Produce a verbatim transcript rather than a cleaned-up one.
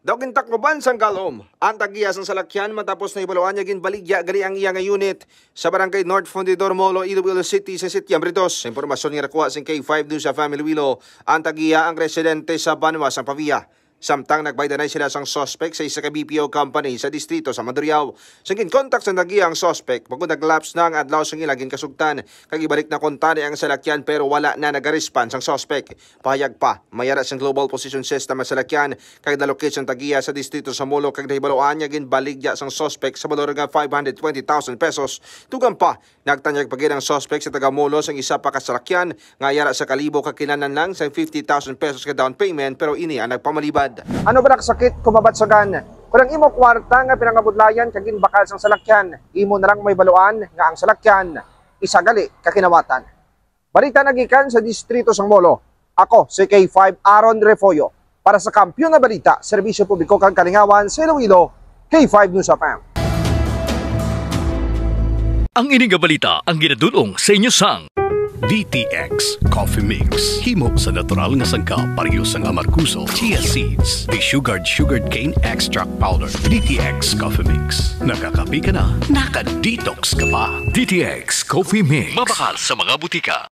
Daw gintakloban sang galom ang tag-iya sang salakyan matapos nahibaluan nga ginbaligya gali ang iya nga unit sa barangay North Fundidor, Molo, Iloilo City sa Setyembre dos. Sa impormasyon nga nakuha sing K five News sa Family Wilo, ang tag-iya ang residente sa Banwa sang Pavia. Samtang nagbaydanay sila sang suspect sa isa ka B P O company sa distrito sa Mandurriao. Sa ginkontak sa tag-iya ang suspect, bangod nag-lapse na ang adlaw sang ila ginkasugtan, kag ibalik na kuntani ang salakyan pero wala na naga-respond sang suspect. Pahayag pa, may ara sang Global Position System ang salakyan, kag na-locate sang tag-iya sa distrito sa Molo kag nahibaluan nga ginbaligya sang suspect sa balor nga five hundred twenty thousand pesos. Dugang pa, nagtanyag pa gid ang suspect sa taga Molo sang isa pa ka salakyan nga yara sa kalibo kag kinahanglan lang sang fifty thousand pesos ka down payment, pero ini ang nagpamalibad. Ano ba nakasakit kung mabatsagan? Kung ang imo kwarta nga pinangabudlayan kag ginbakal sang salakyan, imo na lang mahibaluan nga ang salakyan isa gali ka kinawatan. Balita nagikan sa distrito sang Molo. Ako si K five Aaron Refollo para sa Kampiyon nga Balita, Serbisyo Publiko kag Kalingawan sa Iloilo, K five News F M. Ang ini nga balita ang ginadul-ong sa inyo sang D T X Coffee Mix. Himo sa natural nga sangkap, pareho sang amargoso, chia seeds, desugared sugarcane extract powder. D T X Coffee Mix. Nakakape ka na, naka-detox ka pa. D T X Coffee Mix. Mabakal sa mga butika.